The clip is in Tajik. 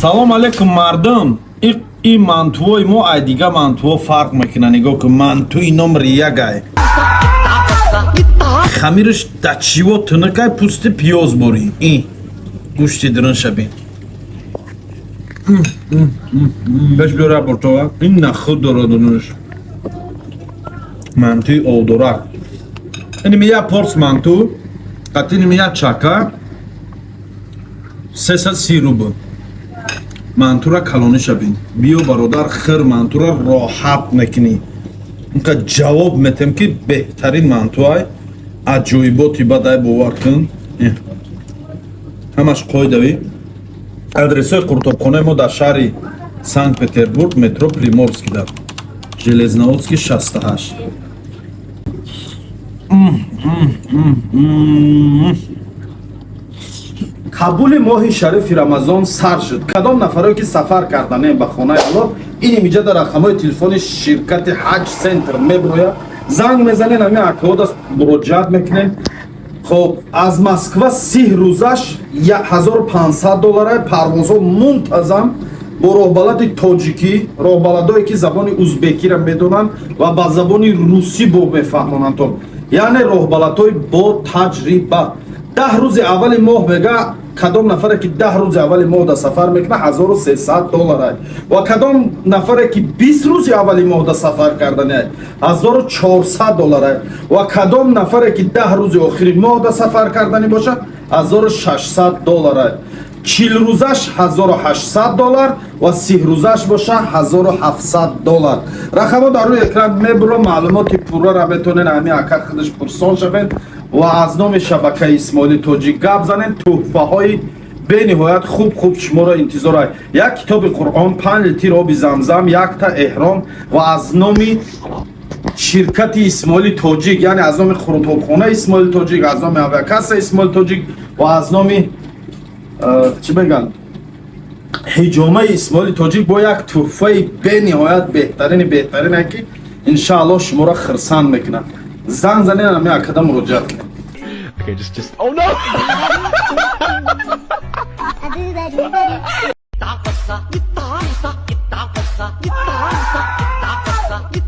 Салом алейкум, мардум! И мантуои мо ай дига мантуо фарқ мекунад. Нигоҳ кун, мантуи номри як ай. Хамираш да чиво тунукай, пӯсти пиёз борӣ. И гӯшти дурунша бин. Беш биёра бортова. Ин нахуд дорад дурунаш. Мантуи олдорак. Иними як порс манту, қатиними як чака 330 рубл. Мантура калониша бин. Биё, бародар, хир, мантура роҳат мекунӣ. Инқа ҷавоб метем, ки беҳтарин мантуай, аҷоиботи бадай, бовар кун. Ҳамаш қоидави. Адресҳои қуртобхонаи мо дар шаҳри Санкт Петербург, метро Приморский, дар Железноводский 68. Қабули моҳи шарифи Рамазон сар шуд. Кадом нафаре ки сафар карданем ба хонаи Аллоҳ, ин имиҷа дар рақамҳои телефони ширкати Ҳаҷ Центр меброяд, занг мезанен, ҳамин акода муроҷиат мекунем. Хоб, аз Москва 30 рӯзаш 1500 доллара. Парвозҳо мунтазам бо роҳбалади тоҷикӣ, роҳбаладое ки забони узбекиро медонанд ва ба забони русӣ бо мефаҳмонанд, то яъне роҳбаладҳои бо таҷриба. 10 рӯзи аввали моҳ, мега, кадом нафаре ки 10 рӯзи аввали моҳ да сафар мекунад, 1300 доллара, ва кадом нафаре ки 20 рӯзи аввали моҳ да сафар кардани, 1400 доллара, ва кадом нафаре ки 10 рӯзи охири моҳ да сафар карданӣ бошад, 1600 доллара, 40 рӯзаш 1800 доллар ва 30 рӯзаш боша, 1700 доллар. Рақамҳо дар рӯи экран мебуро. Маълумоти пуррара метавонед ҳамин ака худаш пурсон шавед ва аз номи шабакаи Исмоили Тоҷик гап занед. Тӯҳфаҳои бениҳоят хуб хуб шуморо интизор: як китоби Қуръон, 5 литр оби Замзам, якта эҳром ва аз номи ширкати Исмоили Тоҷик, яъне аз номи қурутобхонаи Исмоили Тоҷик, аз номи авиакасса Исмоили Тоҷик ва аз номи чӣ мегӯянд, ҳиҷомаи Исмоили Тоҷик бо як тӯҳфаи бениҳоят беҳтарини беҳтарине, ки иншааллоҳ шуморо хирсанд мекунад. Занг занед, ҳамин акада муроҷиат кунед. Okay, just. Oh no! 打我撒，你打我撒，你打我撒，你打我撒，你打我撒，你